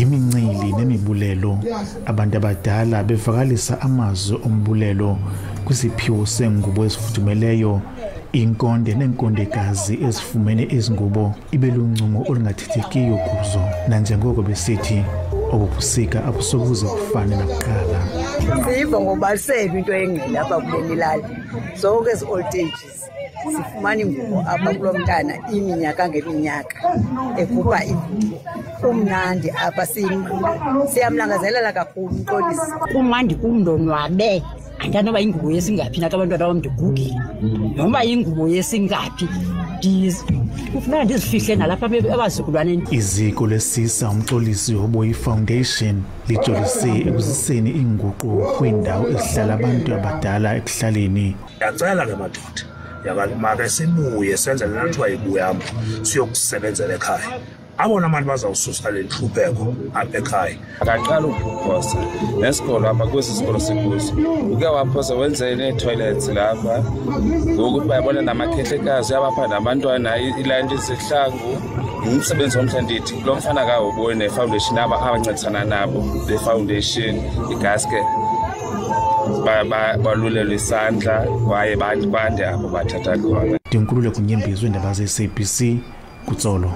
Imincili nemibulelo, abantu abadala bevakalisa amazwi ombulelo kwisiphiwo seengubo ezifudumeleyo. Inkonde neenkondekazi ezifumene izingubo ibe luncumo olungathethekiyo kuzo, nanjengoko besithi obubusika abusokuze bufane nakuqala. Siva ngobaliselwa into engqele apha kule milali. Zonke ezi old ages sifumana ingubo apha kulo mntana iminyaka ngeminyaka ekhupha ingubo. Kumnandi apha, siyamlangazelela kakhulu uMxolisi. Kumandi kum, ndonwabe. Andanoba ingubo yesingaphi na xa abantwana bam ndigugile, noba ingubo yesingaphi, kufuneka ndizifihle nalapha abazukulwaneni. Iziko lesisa uMxolisi Hoboyi Foundation lijolise ekuziseni iinguqu kwiindawo ezihlala abantu abadala ekuhlaleni. Ndiyacela ke madoda, make sibuye senze le nto kuthiwa yibuyambo, siyokusebenzela ekhaya. Abona abantu bazawususa le ntlupheko apha ekhaya. Akaqala ukuphosa nesikolo apha kwesi sikolo sikuso, uke waphosa wenze nee-toilets lapha. Ngoku bayabona namakhehlekazi, uyabapha nabantwana ilanto izihlangu. Ngumsebenzi omhle, ndithi lo mfana kaHoboyi ne-foundation aba abancedisana nabo, le foundation igaske balulelwe isandla kwaye bande apho bathatha khona. Ndinkululeko Nyembezi, weendaba ze-SABC kuTsolo.